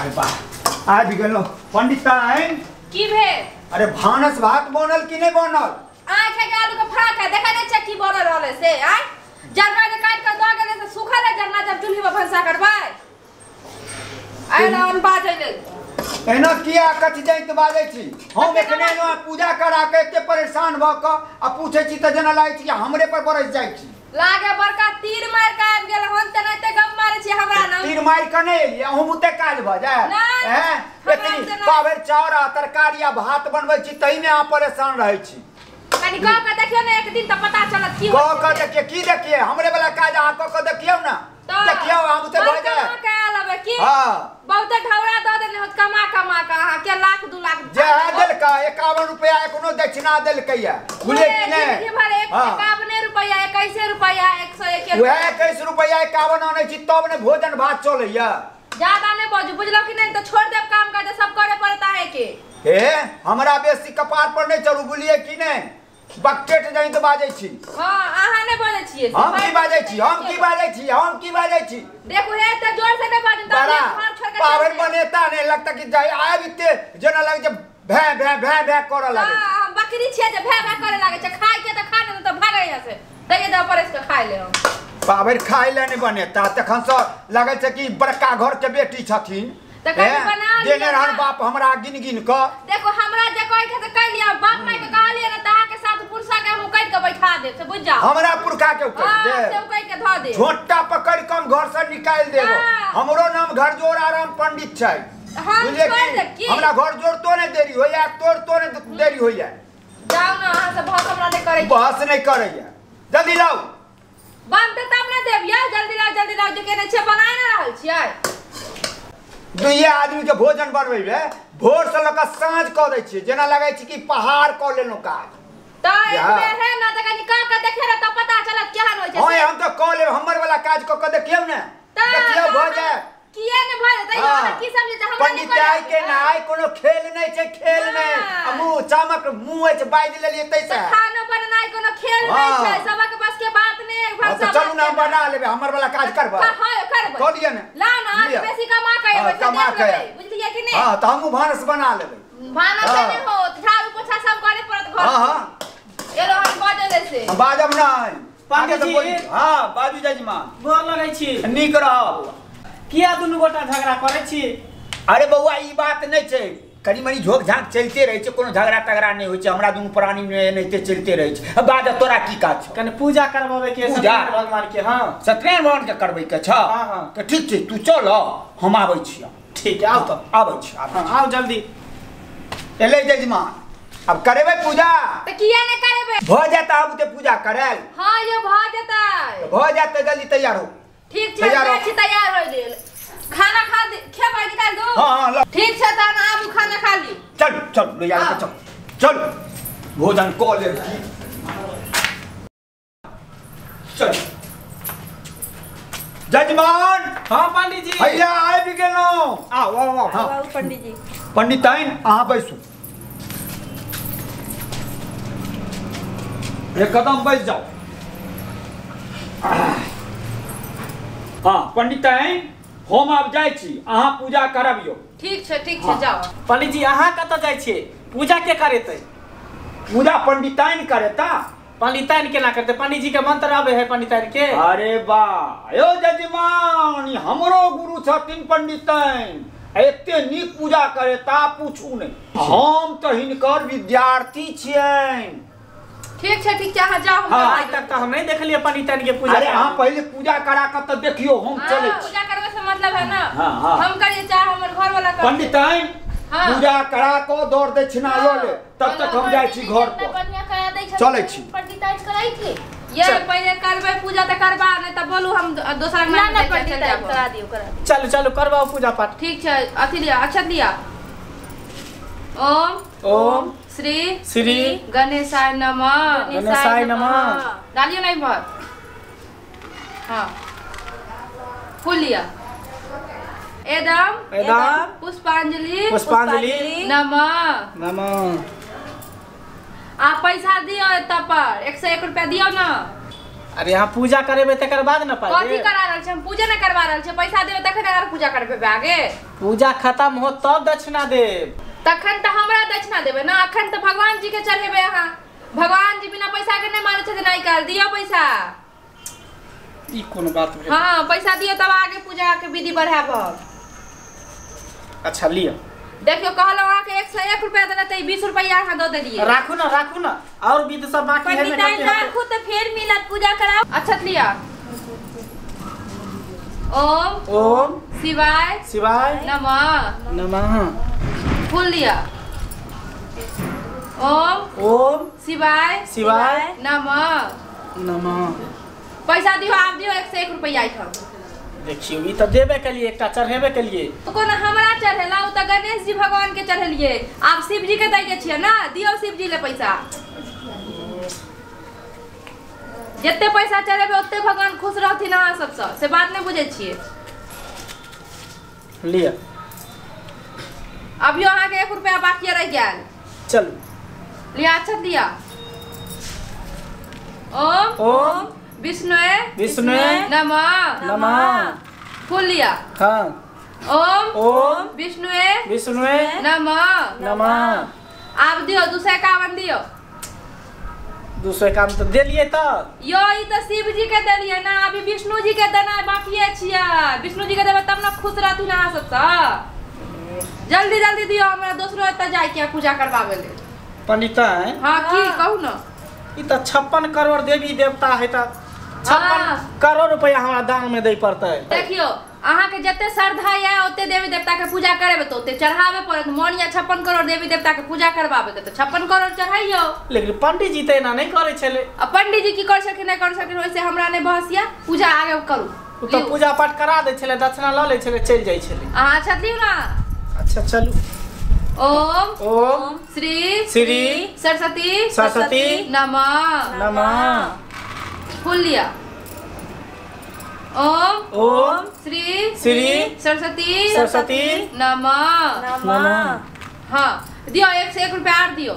अरे वाह आबि गेलहुँ पंडिताइन। की भेल? अरे भानस भात बनल कि नहि बनल? आँख के आलू के फाक है, देखा नहीं छै की बनल रहल है से। आय जरना के काट के the गेलै से सूखल है जरना, जब चूल्ही पर भनसा करबै। आय रावण बाजै ले एना किया कथि जाइत बाजै छी? हम एखने एलहुँ पूजा करा के एते परेशान भऽ कऽ आ पूछै छी तऽ जेना लागै छी कि हमरे पर बरसि जाइ छी। लागे बड़का तीर मार के आबि गेल हन, तेनाहिते गप मारै छी हमरा ना। तीर मारि के नहि एलियै, अहूँ ओते काज भऽ जाय हैं? एतनी पाभरि चाउर आ तरकारी आ भात बनबै छी तहिमे अहाँ परेशान रहै छी। कनि कऽ के देखियौ ने एक दिन तऽ पता चलत की कऽ के देखियौ की देखियै? हमरे वाला काज अहाँ कऽ के देखियौ ने, देखियौ अहाँ ओते भऽ जाय की। हां बहुते ढौरा दऽ देने होत कमा कमा के अहाँ के लाख 2 लाख जे देलका 51 रुपया कोनो दक्षिणा देलकैया बुझले कि नहि? 51 रुपया 21 रुपया 101 वएह 21 रुपया 51 आनै छी तब ने भोजन भात चलैया। ज्यादा नहि बाजू बुझलो कि नहि, तऽ छोड़ देब काम काज सब करे पड़ता है के। हे हमरा बेसी कपार पर नहि चढ़ू बुझलियै कि नहि? बकेट जाई तो बाजै छी। हां अहाँ नहि बाजै छियै। हम की बाजै छी? हम की बाजै छी? हम की बाजै छी? देखू हे त जोर से नहि बाजू त घर छोड़ के पावर बनेता नहीं लगता कि जाई आबिते जेना लागे जे भै भै भै भै करऽ लागे। हां बकरी छियै जे भै भै करे लागे छै, खाय के त खा ने त भागै यहाँ से दैये दे परस के खाय ले। हम पावर खाय ले नहि बनेता तखन से लागै छै कि बड़का घर के बेटी छथिन। देने रहन बाप हमरा गिन गिन क। देखो हमरा जे कहै के त कह लिया, बाप माय के कहलिए ना त अहाँ के साथ पुरसा के हम उकैट के बैठा देब से बुझ जाओ। हमरा पुरखा के उकैट दे, से उकैट के ध दे, झोटा पकड़ के हम घर से निकाल देब। हमरो नाम घर जोड़ आराम पंडित छै बुझले की? हमरा घर जोड़ तो नहीं देरी होइया, तोड़ तो नहीं देरी होइया। जाओ ना अहाँ से बहस हमरा नहीं करै, बहस नहीं करैया। जल्दी लाउ बनते तब ना देब यार, जल्दी लाउ जल्दी लाउ जे केने छै बनाय ना रहल छियै। दुइये आदमी के भोजन बनबै भोर से लऽ कऽ साँझ कऽ दै छियै, जेना लगै छै कि पहाड़ कऽ लेलहुँ काज। तऽ एकबेर है ना तऽ कनि कऽ के देखियौ ने तऽ पता चलत केहन होइ छै। हँ हम तऽ कऽ लेब, हमर वाला काज कऽ के देखियौ ने, देखियौ भऽ जाय किए ने भऽ जेतै। अहाँ की समझै छै हमरा? पंडिताई के नाय कोनो खेल नहि छै, खेल नहि आ मुँह चामक मुँह अछि बाजि लेलियै तैसे। खाना बनेनाइ कोनो खेल नहि छै, सबक बस के बात नहि। तऽ चलू ने हम बना लेबै, हमर वाला काज करबै। हां करबै, कऽ लिअ ने। लाउ ना आज बेसी कमा के अयबै, कमा के बुझलियै कि नहि? हां तऽ हमहूँ भानस बना लेबै। भानस नहि होत, झाड़ू पोछा सब करे पड़त घर। हां हां एलो हम बाजै से हम बाजब नहि। पंडित जी हां बाजू जजमान। गोर लगै छी। नीक रहब। किया दुनू गोटा झगड़ा करै छी? अरे बौआ ई बात नहि छै, कनि मनि झोक झाँक चलते रहै छै, कोनो झगड़ा तगड़ा नहि होइ छै। हमरा दुनू प्राणी मे एनाहिते चलते रहै छै। बाज तोरा की काज छौ? कनि पूजा करबाबै के सत्यनारायण भगवान के। हां सत्यनारायण भगवान के करबै के छौ? हां तऽ ठीक छै तू चल हम आबै छियौ। ठीक है आउ तऽ। आबै छी। हां आउ जल्दी। एलै जजमान अब करेबै पूजा? तऽ किया नहि करेबै? भऽ जायत आब ते पूजा करल। हां यो भऽ जेतै। भऽ जायत तऽ जल्दी तैयार हो। ठीक छै जाइ छी तैयार होइ लेल। खाना खा खेबै निकाल दू। हां हां ठीक छै तहन आबू खाना खा ली। चल चल ले जा के चल चल भोजन कऽ लेब। चल जजमान। हां पंडित जी भैया आबि गेलहुँ। आउ आउ आउ। आउ पंडित जी। पंडिताइन अहाँ बैसू, एक कदम बैस जाओ। हाँ पंडिताइन हम आब जाइ छी, अहाँ पूजा करबियौ। ठीक छै ठीक छै जाओ। पंडित जी अहाँ कतऽ जाइ छियै? पूजा के करेतै? पूजा पंडिताइन करेता। पंडिताइन केना करतै? पंडित जी के मंत्र आबै है पंडिताइन के। अरे वाह यो जजमान हमरो गुरु छथिन पंडिताइन, एते नीक पूजा करेता पूछू नहि। हम तऽ हिनकर विद्यार्थी छियनि। ठीक छै ठीक छै अहाँ जाओ। हम आइ तक तऽ हम नहि देखलियै पंडिताइन के पूजा। अरे अहाँ पहिले पूजा करा के तऽ देखियौ। हम चलै छी। पूजा करबै से मतलब है ना। हम करियै चाहे हमर घर वाला करे। पंडिताइन पूजा करा के दौड़ दक्षिणा लऽ ले, तब तक हम जाइ छी घर पर। चलै छी। पंडिताइन करै छी ये पहिले करबै पूजा तऽ करबा, नहि तऽ बोलू हम दोसरा ना ना पंडिताइन करा दियौ करा दियौ। चलू चलू करबाउ पूजा पाठ। ठीक छै अथी लिया अक्षत लिया। ओम ओम श्री श्री गणेशाय नमः। गणेशाय नमः। डालियो नहीं भर। हाँ फूल लिया। एदम एदम पुष्पांजलि पुष्पांजलि नमः नमः। आ पैसा दियो एतऽ पर 101 रुपया दियो ना। अरे यहाँ पूजा करेबे तकर बाद न पाइ कथी करा रहल छी? हम पूजा नहि करवा रहल छी, पैसा देबै तखन अगर पूजा करबे आगे। पूजा खत्म हो तब दक्षिणा देब। तखन तऽ हमरा दक्षिणा देबै ना, अखन तऽ भगवान जी के चढ़ेबै अहाँ। भगवान जी बिना पैसा के नहि मानै छथिन आइ काल्हि। दियौ पैसा। ई कोन बात भेल? हाँ पैसा दियौ तब आगे पूजा के विधि बढ़ायब हम। अच्छा लिअ। देखियौ कहलहुँ अहाँके 101 रुपया देने तऽ 20 रुपया अहाँ दऽ देलियै। राखू ना राखू ना, और विध सब बाकी है ना। राखू तऽ फेर मिलत, पूजा कराउ। अच्छा लिअ। ओम ओम शिवाय शिवाय नमः नमः। फूल लिअ। ओम ओम शिवाय शिवाय नमः नमः। पैसा दियो, आप दियो 101 रुपया एहिठाम। देखियो ई तऽ देबे के लिए, एकटा चढ़ेबे के लिए। कोनो हमरा चढ़ेला, ओ तऽ गणेश जी भगवान के चढ़ेलिए, आप शिव जी के दै के छियै ना। दियो शिव जी ले पैसा। जते पैसा चढ़ेबै ओते भगवान खुश रहथिन अहाँ सबसँ, से बात नहि बुझै छियै। लिअ। अभियो अहाँके 1 रुपया बाकी रहि गेल। चलू लिअ। अच्छा लिअ। ओम ओम विष्णुए विष्णुए नमः नमः। फूल लिअ। हाँ। ओम ओम विष्णुए विष्णुए नमः नमः। आब दियौ 251 दियौ। 251 तऽ देलियै तऽ यो ई तऽ शिव जी के देलियै ना, अभी विष्णु जी के देनाइ बाकिए छियै। विष्णु जी के देबै तब ना खुश रहथिन अहाँ सब। तऽ जल्दी जल्दी दियौ, हमरा दोसरो एतऽ जाइके पूजा करबाबै लेल। पंडिताइन। हाँ की कहू ना। ई तऽ 56 करोड़ देवी देवता है, तऽ 56 करोड़ रुपया हमरा दान में दै पड़तै। देखियौ अहाँके जते श्रद्धा यऽ ओते देवी देवता के पूजा करेबै तऽ ओते चढ़ाबे पड़त। मन यऽ 56 करोड़ देवी देवता के पूजा करबाबै तऽ 56 करोड़ चढ़ैयौ। लेकिन पंडित जी तऽ एना नहि करै छलै। आ पंडित जी की करै छलखिन नहि करै छलखिन ओहिसे हमरा नहि बहस यऽ, पूजा आगे करू। ओ तऽ पूजा पाठ करा दै छलै, दक्षिणा लऽ लै छलै, चलि जाइ छलै। अहाँ अच्छा दियौ ना। अच्छा चलू। ओम ओम श्री श्री सरस्वती सरस्वती नमः नमः। फूल लिअ। ओम ओम श्री श्री सरस्वती सरस्वती नमः नमः। हाँ दियौ 101 रुपया आर दियौ।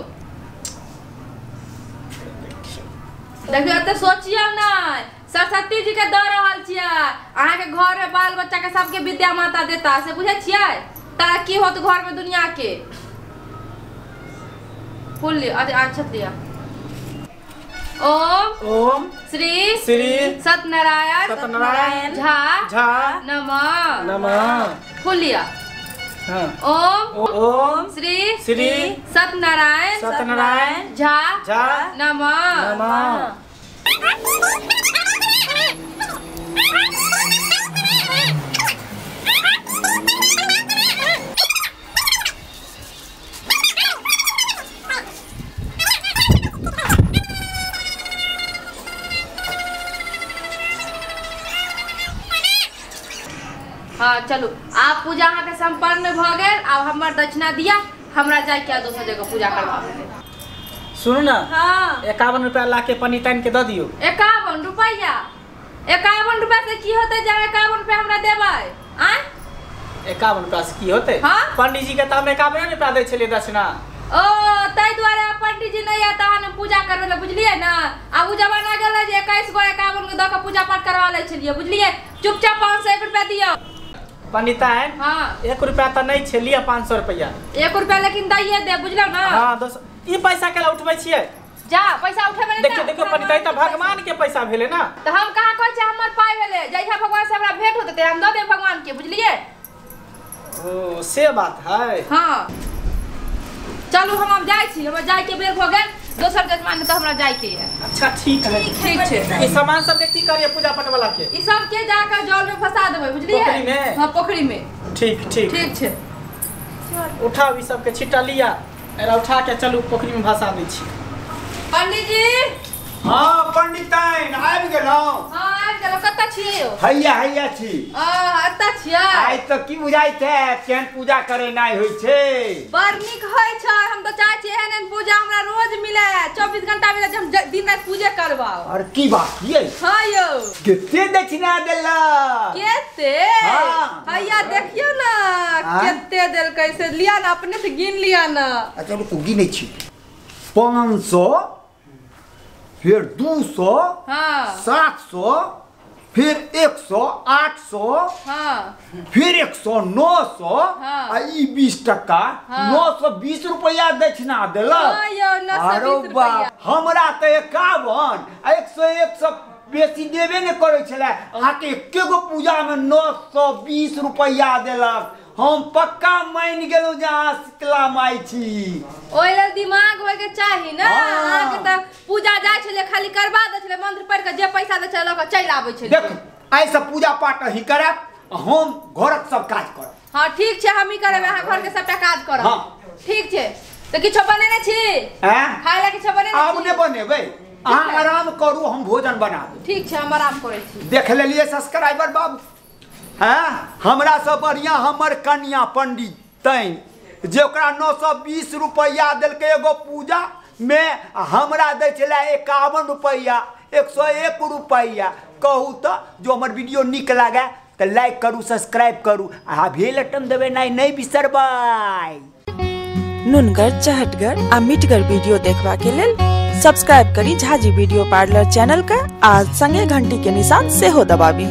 देखियौ एते सोचियौ नहि, सरस्वती जी के दऽ रहल छियै। अहाँके घर में बाल बच्चा के सबके विद्या माता देता, से बुझै छियै? तरक्की होत घर में दुनिया के। फूल लिअ। अच्छा लिअ। ओम ओम श्री श्री सत्यनारायण सत्यनारायण झा झा नमः नमः। फूल लिअ। हाँ। ओम ओम श्री श्री सत्यनारायण सत्यनारायण झा झा नमः नमः। हाँ चलू आप पूजा अहाँ के संपन्न भऽ गेल। आब हमर दक्षिणा दिया, हमरा जाइके दोसर जगह पूजा करबाबै। सुनू ना। हाँ। 51 रुपया ला के पंडिताइन के दऽ दियौ। 51 रुपया? 51 रुपया से की होतै जे 51 रुपया हमरा देबै? आँय 51 रुपया से की होतै? हाँ? पंडित जी के तऽ हम 51 रुपया दै छलियै दक्षिणा। ओ ताहि दुआरे पंडित जी नहि आयत तहन पूजा करबै लए, बुझलियै ना? आब उ जमाना गेलै जे 21 गो 51 गो दऽ कऽ पूजा पाठ करवा लै छलियै, बुझलियै? चुपचाप 501 रुपया दियौ। पंडिताइन। हाँ। 1 रुपया तऽ नहि छै, लिअ 500 रुपया। 1 रुपया लेकिन दैये दे, बुझलौ ना? हाँ दोस्त ई पैसा केला उठबै छियै? जा पैसा उठेबै नहि। देखियौ देखियौ पंडिताइन, तऽ भगवान के पैसा भेलै ना। तऽ हम कहाँ कहै छियै हमर पाइ भेलै? जहिया भगवान से हमरा भेंट होतै हम दऽ देब भगवान के, बुझलियै? ओ से बात है। हाँ चलू हम आब जाइ छी, हमरा जाइके बेर भऽ गेल, दोसर जजमान तऽ हमरा जाइके यऽ। अच्छा ठीक है। ठीक छै। ई सामान सबके की करियै पूजा पाठ वाला के? ई सबके जाकर जल में फंसा देबै, बुझलियै? पोखरी में? हाँ पोखरी में। ठीक ठीक ठीक छै। उठाउ ई सबके छिट्टा लिया, एकरा उठा के चलू पोखरी में भसा दै छी। पंडित जी। हाँ पंडिताइन आबि गेलहुँ। हाँ आबि गेलहुँ। कतऽ छियै यौ? हैया हैया छी। एतऽ छियै? आइ तऽ की बुझाइ छै केहन पूजा करेनाइ होइ छै। बड़ नीक होइ छै। हम तऽ चाहै छियै एहन एहन पूजा हमरा रोज मिले, 24 घंटा मिले, जे हम दिन राति पूजे करबाउ। और की बात यै? हाँ यौ। कते दक्षिणा देलक? कते? हैया देखियौ ना कते देलकै से, लिअ ना अपने से गिन लिअ ना। अच्छा रुकू गिनै छी। 500 फिर 200, हाँ। 700, फिर 100, 800, हाँ। फिर 100, 900, हाँ। आ ई 20 टका, हाँ। 920 रुपया दक्षिणा देलक। हाँ यौ, 920 अरे रुपैया। बाप, हमरा तऽ 51 आ 101 सँ बेसी देबे नहि करै छलै। अहाँके एके गो पूजामे 920 रुपया देलक। हम पक्का मानि गेलहुँ जे अहाँ शीतला माइ छी। ओहि लेल दिमाग होय के चाही ना। हाँ। अहाँके तऽ पूजा जाइ छलै खाली करबा दै छलै, मंत्र पढ़ि के जे पैसा दै छलै लऽ कऽ चलि आबै छलै। देख, आइसँ पूजा पाठ अहीं करायब, हम घरक सब काज करब। हाँ ठीक छै, हमही करबै, अहाँ घरके सबटा काज करब। हाँ। ठीक छै, तऽ किछो बनेने छी? आँय? खाय लए किछो बनेने आब छी? नहि बनेबै, अहाँ आराम करू, हम भोजन बना देब। ठीक छै, हम आराम करै छी। देख लेलियै सब्सक्राइबर बाबू, हैं, हमरा से बढ़िया हमर कन्या पंडित तैं जे ओकरा 920 रुपया देलकै एगो पूजा में, हमरा दै छलै 51 रुपया, 101 रुपया। कहू तऽ जो हमर वीडियो नीक लागे तऽ लाइक करू, सब्सक्राइब करू आ बेल बटन दबेनाइ नहि बिसरबै। नुनगर, चहटगर आ मिठगर वीडियो देखबा के लेल सब्सक्राइब करी झाजी वीडियो पार्लर चैनल के आ संगे घंटी के निशान सेहो दबाबी।